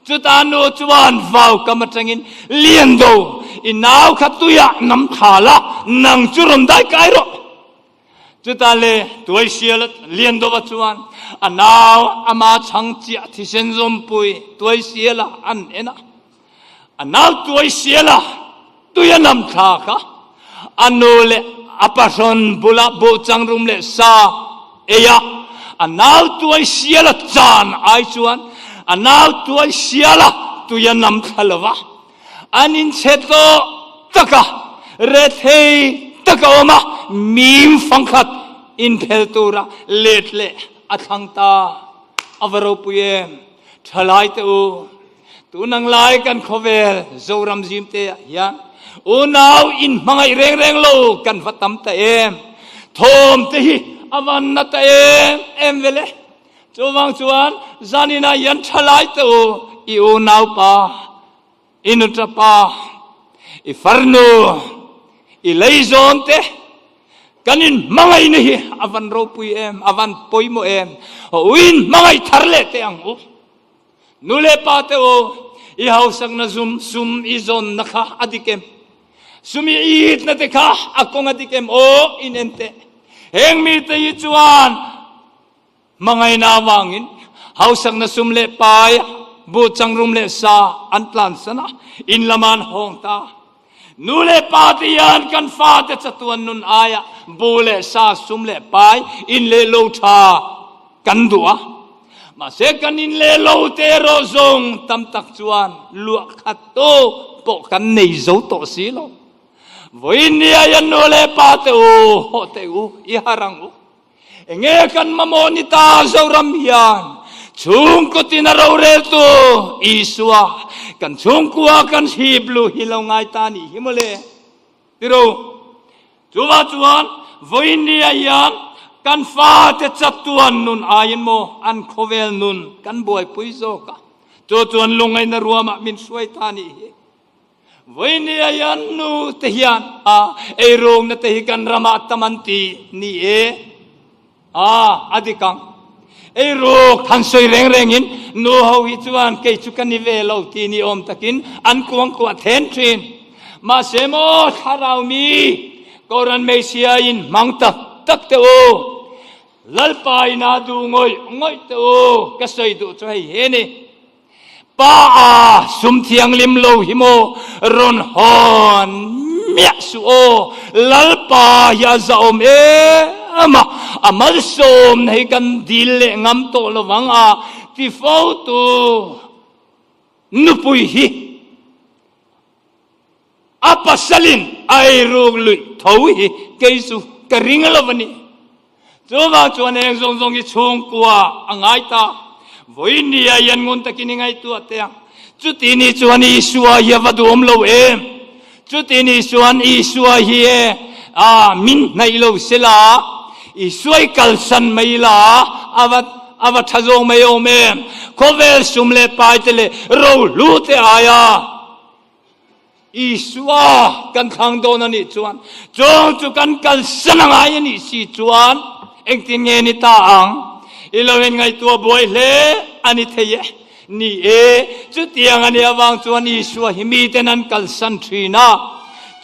S1: Chutah nu chuan vau kam atangin, Liando, i nau kha tuiah nam thla la, nang chu rawn daikai rawh. Chutah le Tuaisiala Liandova chuan a nau ama chhang chiah thisen zawmpui Tuaisiala an en a. A nau Tuaisiala tui a nam thla kha a nu leh a pahrawn bulah buhchang rum leh sa ei a, a nau Tuaisiala chan ai chuan a nau Tuaisiala tui a nam thla lo va, an inchhe tawh tak a, rethei tak a awm a, mim fangkhat inphel tura let leh a thlang ta. A va ropui em! Thalai te u, Tunang lai kan khawvel Zoram zimte ah hian unau in hmangaih reng reng lo kan va tam ta em. Thawm te hi a van na ta em em ve le. Chuvang chuan zanin ah hian thalai te u i unau pa, i nuta pa, I farnu, i leizawn te, kan in hmangaihna hi a van ropui em, a van pawimawh em. U in hmangaih thar leh teh ang u. Nu leh pa te u, i hausakna zum sum i zawnna kha a dik em? Sum i itna te kha a kawng a dik em? Aw, in en teh. Heng mite hi chuan Hmangaihna avangin hausakna sum leh pai, buh changrum leh sa an tlansan a, in lamah an hawng ta. Nu leh pa te hian kan fate chatuan nun aiah buh leh sa, sum leh pai, in leh lo tha kan duh a. Mahse kan in leh lo te erawh zawng tam tak chuan luah khat tawk pawh kan nei zo tawh si lo. Vawiin nia hian nu leh pa te u, hawh teh u, i har ang u. Enge kan mamawh ni ta Zoram hian chhungkaw tin a roreltu Isua kan chhungkua kan hip lu hi lo ngai ta nih hi mawle. Tiro, chuvah chuan vawiin nia hian kan fate chatuan nun aiin maw an khawvel nun kan buaipui zawk a, chu chuan lungaina ruamah min hruai ta nih hi. Vawinia hian nu te hian a eirungna te hi kan ramah tam an ti ni e. A, a dik ang. Eiruk han sawi reng rengin nu ho hi chuan kei chu ka ni ve lo ti ni awm takin an kuangkuah then thin. Mahse maw thlarau mi Koran Hmeichhia in hmang tak tak teh u. Lalpa in a duh ngawih ngawih teh u. Ka sawi duh chu hei hi ni. Pa a sum thianghlim lo hi maw rawn hawn miah suh aw, Lalpa hi a zahawm em a, a malsawmna hi kan dil leh ngam tawh lo vang a ti fo tu nupui hi a pasalin a eiruk luih tho hi kei chu ka ring lo a ni. Chuvang chuan eng zawng zawng hi chhungkua a ngai ta. Vawiin ni ah hian ngun takin i ngaihtuah teh ang. Chuti ni chuan Isua hi a va duhawm lo em? Chuti ni chuan Isua hi e a min hnaih lo sela, Isua i kalsan mai la a va a va tha zawng mai awm em? Khawvel sum leh pai te leh rohlu te aia Isua kan thlang dawn a nih chuan chung chu kan kalsan a ngai a nih si chuan engtin nge ni ta ang? I lo in ngaihtuah buai hle a ni thei e. Ni e, chutiang a nih avang chuan Isua hi miten an kalsan thin a.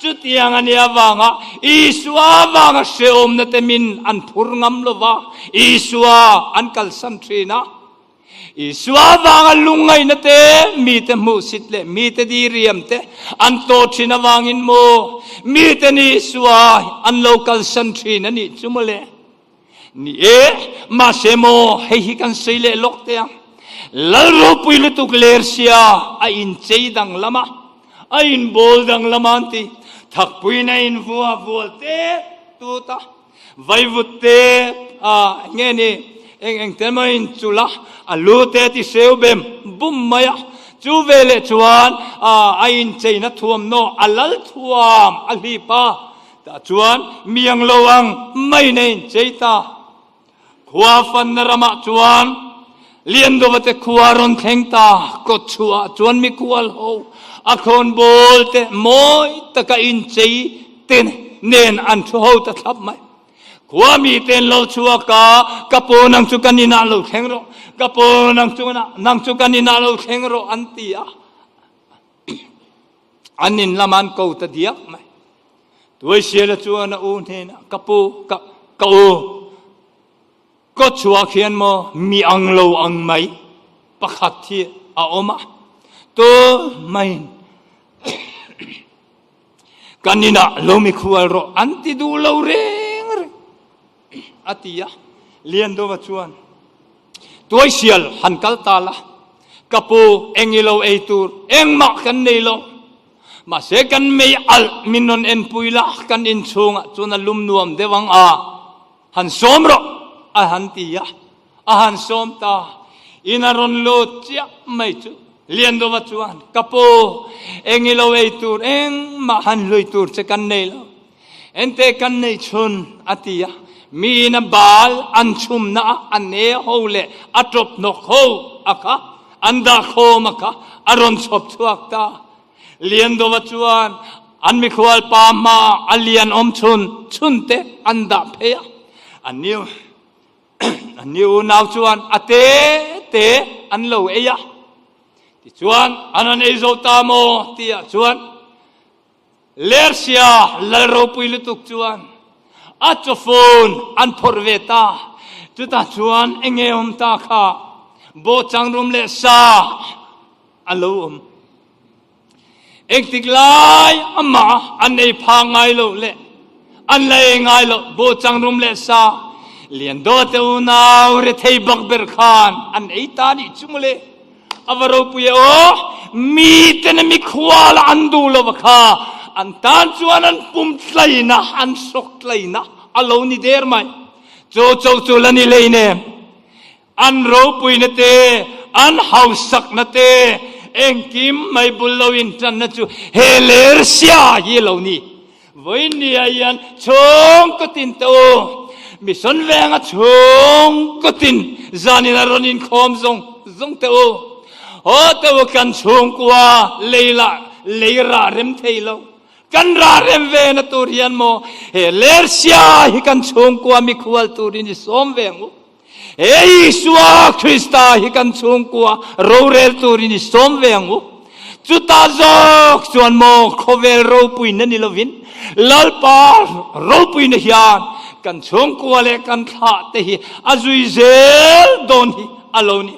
S1: Chutiang a nih avanga Isua avanga hrehawmna te min an phur ngam lo va, Isua an kalsan thin a. Isua avanga lungngaihna te, mite hmuhsit leh mite diriam te an tawh thin avangin maw miten Isua an lo kalsan thin a nih chu mawle. Ni e, mahse maw hei hi kan sawi leh lawk teh ang. Lal ropui lutuk ler sia a inchei danglam a, a inbawl danglam a an ti. Thakpuiin a invua vual tet tut a. Vaivut te a nge ni eng eng te mai in chul a, a lu te ti seu bem bum mai a, chu ve leh chuan a incheina thuamnaw a lal thuam a hlip a, tah chuan miang lo ang mai in a inchei ta. Khua fanna ramah chuan Liandova te khua rawn thleng ta, kawtchhuah ah chuan mikhual ho a khawnbawl te mawi taka inchei te nen an thu ho ta thlap mai. Khua mi te an lo chhuak a, Ka pu nang chu kan inah lo thleng rawh, ka pu nang chu nang chu kan inah lo thleng rawh an ti a. An in lamah an ko ta diak mai. Tuaisiala chuan a u hnenah, Ka pu, ka ka u, Kawtchhuah khian maw mi ang lo ang mai pakhat hi a awm a, tu maiin kan inah lo mikhual rawh an ti duh lo reng reng a ti a. Liandova chuan, Tuaisial han kal ta la, ka pu eng i lo ei tur engmah kan nei lo, mahse kan mei alh min rawn enpui la, kan inchhungah chuan a lum nuam deuh ang a, Han sawm rawh, a han ti a, a han sawm ta. In a rawn lut chiah mai chu Liandova chuan, Ka pu, eng i lo ei tur engmah han hlui tur che kan nei lo. Ente kan nei chhun, a ti a. Miin a bal an chhumna a a ne ho leh a tawp hnawk ho a kha an dah khawm a kha a rawn chhawp chhuak ta. Liandova chuan. An mikhual pa hma a lian awm chhun chhun te an dah phei a. Anni anni unau chuan a te te an lo ei a. Tichuan an han ei zo ta maw tihah chuan Lersia lal ropui lutuk chuan a chawfun an phawrh ve ta. Chutah chuan enge awm ta kha bawhchang rum leh sa a lo awm. Engtik lai amah an ei pha ngai loh leh an la ei ngai loh bawhchang rum leh sa Liando te unau rethei bak ber khan an ei ta nih chu mawle. A va ropui e aw! Miten mikhual an duh lo va kha an tan chuan an pum tlaina, an hrawk tlaina a lo ni der mai. Chu cho chu la ni hlei nem. An ropuina te, an hausakna te, engkim mai bul lo intanna chu he lersia hi a lo ni. Vawinia hian chhungkaw tin te u, mission venga chhungkaw tin zanin a rawn inkhawm zawng zawng te u, haw te u kan chhungkua lei lah lei rah rem thei lo, kan rah rem ve na tur hian maw he lersia hi kan chhungkua mikhual turin i sawm ve ang u. He Isua Krista hi kan chhungkua rorel turin i sawm ve ang u. Chutah zawk chuan maw khawvel ropuina ni lovin Lalpa ropuina hian kan chhungkua leh kan thlah te hi a zui zel dawn hi a lo ni.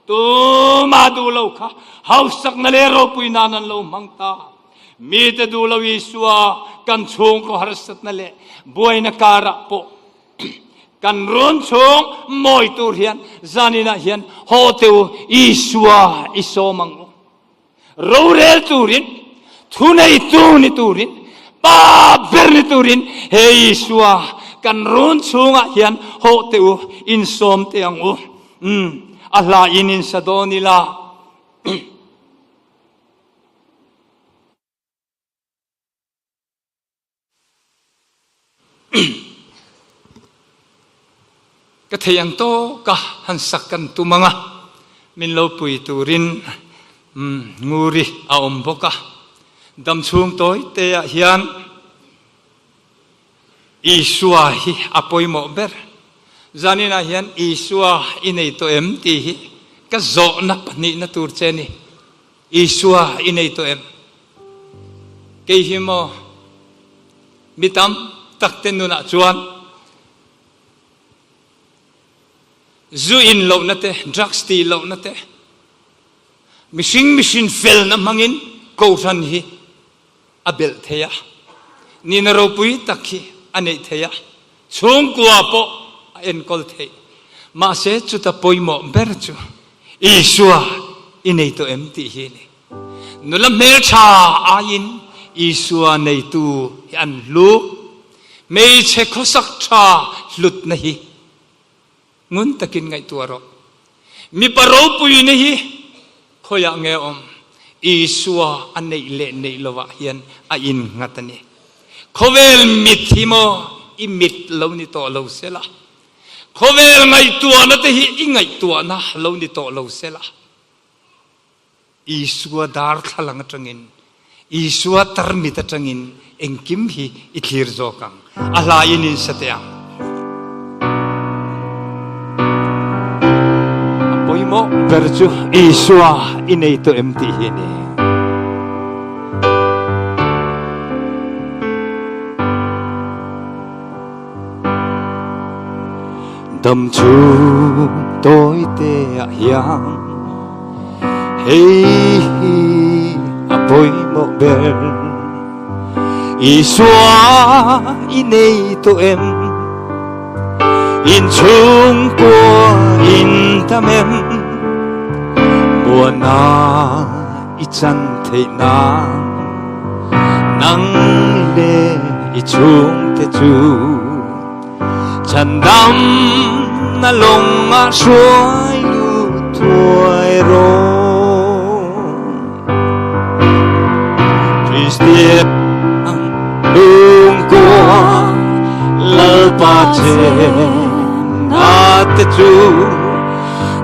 S1: Tumah duh lo kha hausakna leh ropui nan an lo hmang ta. Mite duh lo Isua kan chhungkaw harsatna leh buaina karah pawh Kan run chung mawi tur hian zaninah hian haw teh u, Isua i sawm ang u. Rorel turin, thuneitu ni turin, pa ber ni turin he Isua kan run chungah hian haw teh u, in sawm teh ang u. Umm, a hla in in sa dawn ila. Ka thei ang tawk a, han sak kan tum ang a, min lo pui turin Nguri a awm bawk a. Dam chhung tawi te ah hian Isua hi a pawimawh ber. Zaninah hian Isua i nei tawh em tih hi ka zawhna pahnihna tur che a ni. Isua i nei tawh em? Kei hi maw mi tam tak te nunah chuan zu in lohna te, drugs tih lohna te, mihring mihrin felna hmangin kohhran hi a belh thei a, nihna ropui tak hi a neih thei a, chhungkua pawh a enkawl theih. Mahse chuta pawimawh ber chu Isua i nei tawh em tih hi a ni. Nula hmeltha aiin Isua neitu hi an hlu. Hmeichhe khawsak tha hlutna hi Ngun takin ngaihtuah rawh. Mipa ropuina hi khawiah nge a awm? Isua a neih leh neih lovah hian a innghat a ni. Khawvel mit hi maw i mit lo ni tawh lo sela, khawvel ngaihtuahna te hi i ngaihtuahna lo ni tawh lo sela, Isua darthlalang atangin, Isua tarmit atangin engkim hi i thlir zawk ang. A hla in in sa teh ang. A pawimawh ber chu Isua i nei tawh em tih hi a ni. Dam chhung tawi te ah hian hei hi a pawimawh ber. Isua i nei tawh em? Inchhungkua in tam em? Buana i chan theih nan nang leh i chhungte chu Chhandam na lawng ah hruai lut thuai rawh. Kristian lungkua Lalpa chenna te chu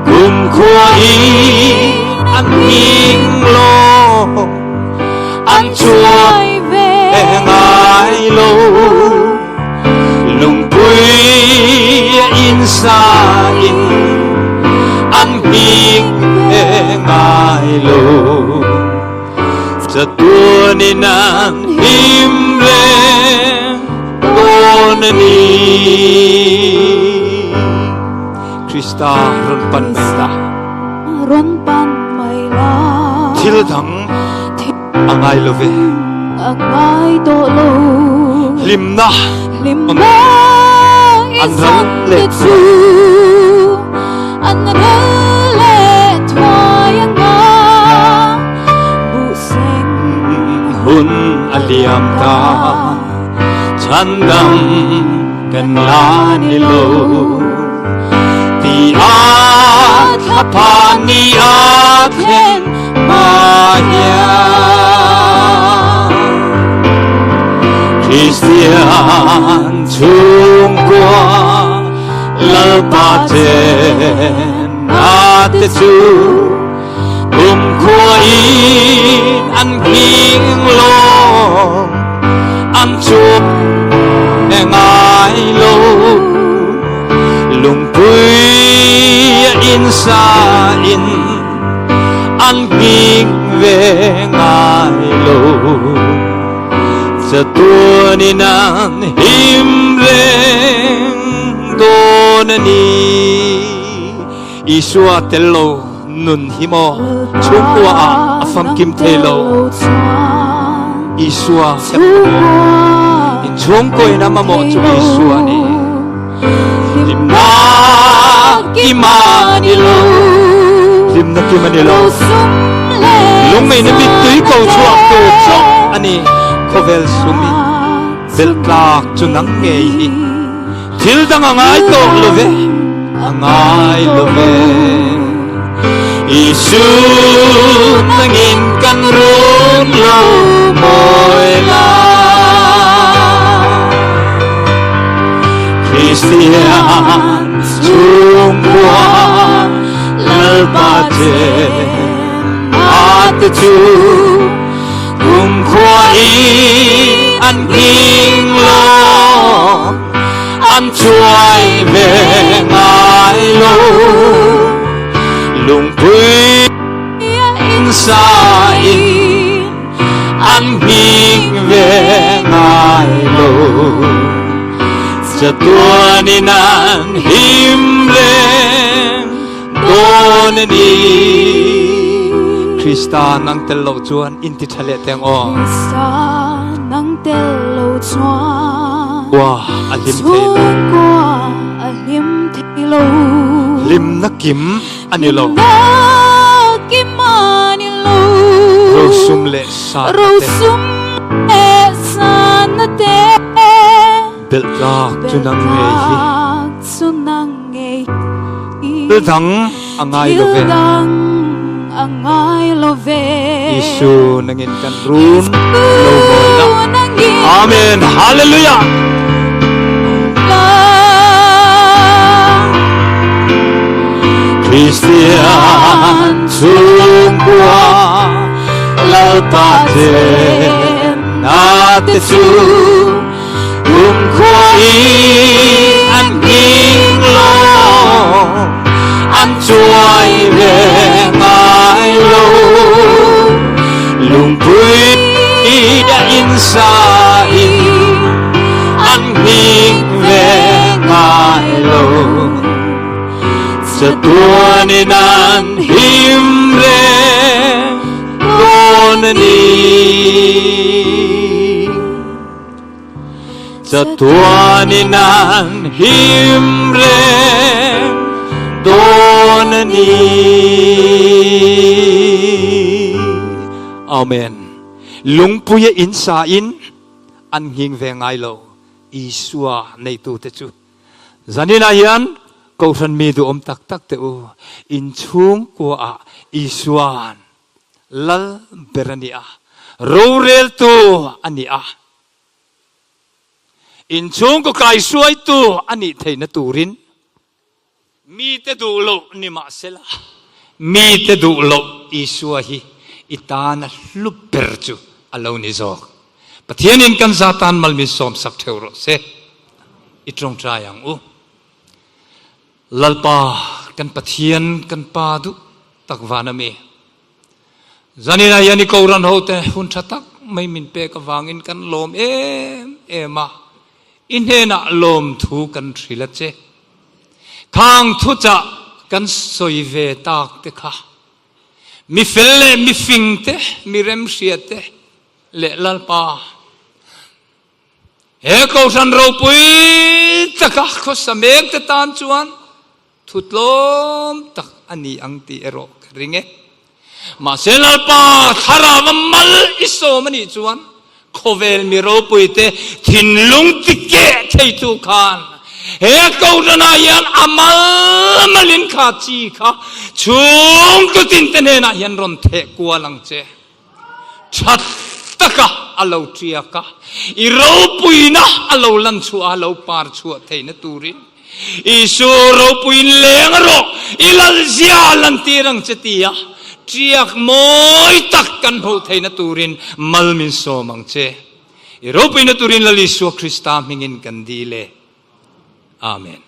S1: kumkhua in an hming lo an chuai ve. in sa in an nghing ve ngai lo. Chatuanin an him reng dawn a ni. Krista rawn pan mai la.
S2: Rawn pan mai la.
S1: Thil dang a ngai lo ve.
S2: A ngai tawh lo.
S1: Hlimna.
S2: Hlimna i zawn te chu an rel leh thuai anga buhseng
S1: hun a liam ta chhandam kan la ni lo ti a thlaphan ni a thlen hma hian Kristian chhungkua Lalpa chenna te chu kumkhua in an nghing lawng an chuak e ngai lo lungpui a in sa in an nghing ve ngai lo chatuanin an him reng dawn a ni. Isua tel lo nun hi maw chhungkua ah a famkim thei lo. Isua kan mamawh. In chhungkaw in a mamawh chu Isua a ni. Hlimna kim a ni lo. Hlimna kim a ni lo. Lungngeihna mittui ko chhuak tu chauh a ni. Khawvel sum in belh tlak chu nang ngei hi. Thil dang a ngai tawh lo ve, a ngai lo ve. Isu nangin kan run lo mawi la. Kristian chhungkua Lalpa chen a te chu kumkhua in an nghing lo an chuai ve ngai lo lungpui in sa in an nghing ve ngai lo chatuanin an him reng dawn a ni. Krista nang tel lo chuan in ti tha leh teng aw.
S2: Krista nang tel lo chuan
S1: Kua a hlim thei lo.
S2: Chhungkua a hlim thei lo.
S1: Hlimna kim a ni lo.
S2: Hlimna kim a ni lo.
S1: Rosum leh sanna te.
S2: Rosum leh sanna te.
S1: Belh tlak chu nang ngei hi.
S2: Belh tlak chu nang ngei hi.
S1: Thil dang a ngai lo ve.
S2: Thil dang a ngai lo ve.
S1: Isu nangin kan run lo mawi la. Amen. Hallelujah. Kristian chhungkua Lalpa chenna te chu Kumkhua in an nghing lo, an chuai ve ngai lo. Lungpui a in sa in an nghing ve ngai lo. Chatuanin an him reng dawn a ni. Chatuanin an him reng dawn a ni. Amen. Lungpuia in sa in an nghing ve ngai lo Isua neitute chu. Zanin ah hian Kohhran mi duhawm tak tak te u, in chhungkua ah Isua'n Lal ber a ni a, roreltu a ni a, inchhungkaw kaihruaitu a nih theihna turin mite duh loh ni mahsela, mite duh loh Isua hi i tana hlu ber chu a lo ni zawk. Pathianin kan za tan mal min sawmsak theuh rawh se. I tawngtai ang u. Lalpa kan Pathian kan Pa duh tak van ami. Zanina hian i Kohhran hote hun tha tak mai min pek avangin kan lawm em em a, i hnenah lawmthu kan hrilh a che. Khang thuchah kan sawi ve tak te kha mi fel leh mi fing te, mi remhria te leh Lalpa he Kohhran ropui taka khawsa mek te tan chuan Thu tlawm tak a ni ang tih erawh ka ring e. Mahse Lalpa thlarau a mal i sawm a nih chuan khawvel mi ropuite thinlung tikeh theitu khan he Kohhranah hian a mal malin kha chi kha chhungkaw tinte hnenah hian rawn theh kual ang che. Tha taka a lo tiak a, i ropuina a lo lan chhuah a, lo par chhuah theihna turin Isua ropuiin leng rawh, i lalzia lantir ang che tia tiak mawi tak kan hmuh theihna turin mal min sawm ang che. I ropuina turin Lal Isua Krista hmingin kan dil e. Amen.